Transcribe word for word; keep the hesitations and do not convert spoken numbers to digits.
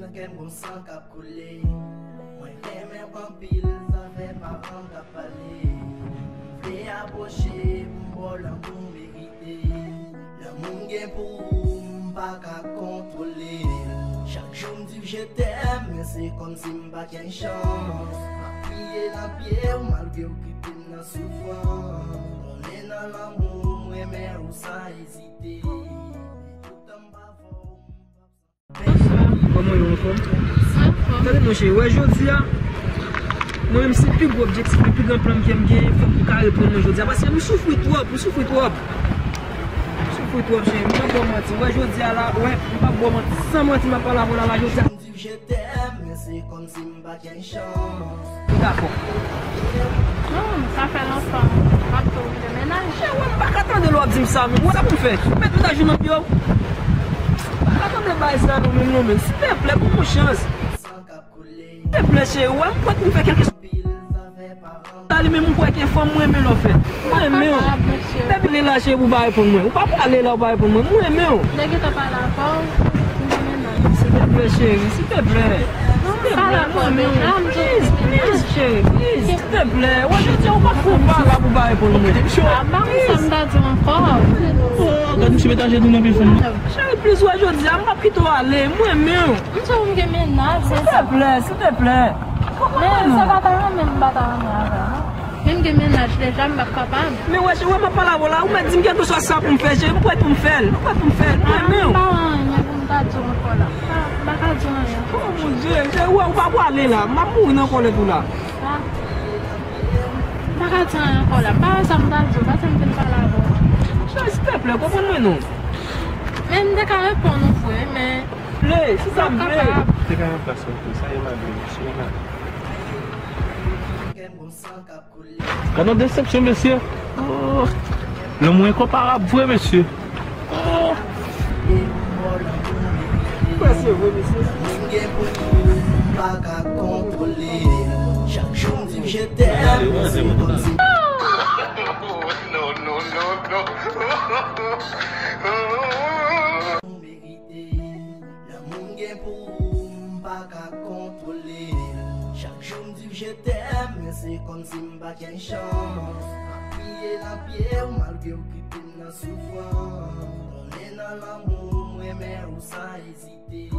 Kè m gon san k ap koule. Mwen renmen w anpil, sa fè paran k ap pale. M vle apwoche pou m ba w lanmou merite. Lanmou m gen pou ou, m pa ka kontwole l. Chak jou m di w je t'aime, men se kòmsi m pa gen chans. M ap kriye nan pye w malgre w kite m nan soufrans. Konnen nan lanmou, m renmen ou san ezite. Toutan m pa fò, m p ap Kòman yo, anfòm? Anfòm. Tande, monchè, wè, jodi a, mwen menm, se pi gwo objektif, pi gran plan ke m genyen, fòk m ka reprann mwen jodi a, paske m soufri twòp, m soufri twòp. M soufri twòp, cheri, m p ap ba w manti. Wè, jodi a la, wè, m p ap ba w manti. San manti, m ap pale avè w la, la, jodi a. M di w je t'aime, men se kòmsi m pa gen chans. Ou dakò? Non, sa fè lontan. M ap tou vide mennaj. Cheri, m pa ka tande lè w ap di m sa, men wè sa pou m fè. Ou met mennaj ou nan pye w. M pa ka tande bagay sa non, menm non, men. Silteplè, ban m yon chans. Silteplè, cheri, wè, m prè pou m fè kèlke Sa li menm, ou kwè ke fanm mwen renmen lè w fè. Mwen renmen w. Depi lè la, cheri, ou pa reponn mwen. Ou pa pale la, ou pa reponn mwen. Mwen renmen w. Lè gentan pale avè w, m gen mennaj. Silteplè, cheri, silteplè. Silteplè, mwen renmen w. Please, please, cheri, please. Silteplè. Wè, jodi a, ou pa fè yon bagay pou pa reponn mwen. Please. Oh, gad misye met ajenou nan pye fanm nan. Cheri, please, wè, jodi a, m p ap kite w ale. Mwen renmen w. M sou m gen mennaj, se sa. Silteplè, silteplè. Men sa pa ta renmen, m pa ta renmen avè w, non. Men m gen mennaj deja, m p ap kapab. Men wè, cheri, wè, m ap pale avè w la, ou mèt di m kèlkeswa sa pou m fè, cheri, m prè pou m fè l, m prè pou m fè l, mwen renmen w. M pa anyen pou m ta di w ankò la. M pa ka di w anyen ankò. Oh, mon Dieu, cheri, wè, ou pa pwale la, m ap mouri nan kòlèt ou la. Ah. M pa ka di anyen ankò la, m pa wè sa m ta di w, paske m vin pale avè w. Cheri, silteplè, konprann mwen non. Men m te ka reponn ou vre, men Vle, se sa m vle. Te ka yon plas mwen pou sa, e m a vle, mesye, e m a vle. Gad yon desepsyon, mesye. Oh. Lanmou enkonparab vre, mesye. Oh. Mesye, vre, mesye. Pa ka kontwole. Chak jou m di w je t'aime, se kòmsi. Non, non, non, non. Lanmou m gen pou ou, m pa ka kontwole l. Chak jou m di w je t'aime, men se kòmsi m pa gen chans. M ap kriye nan pye w malgre w kite m nan soufrans. Konnen nan lanmou, m renmen ou san ezite.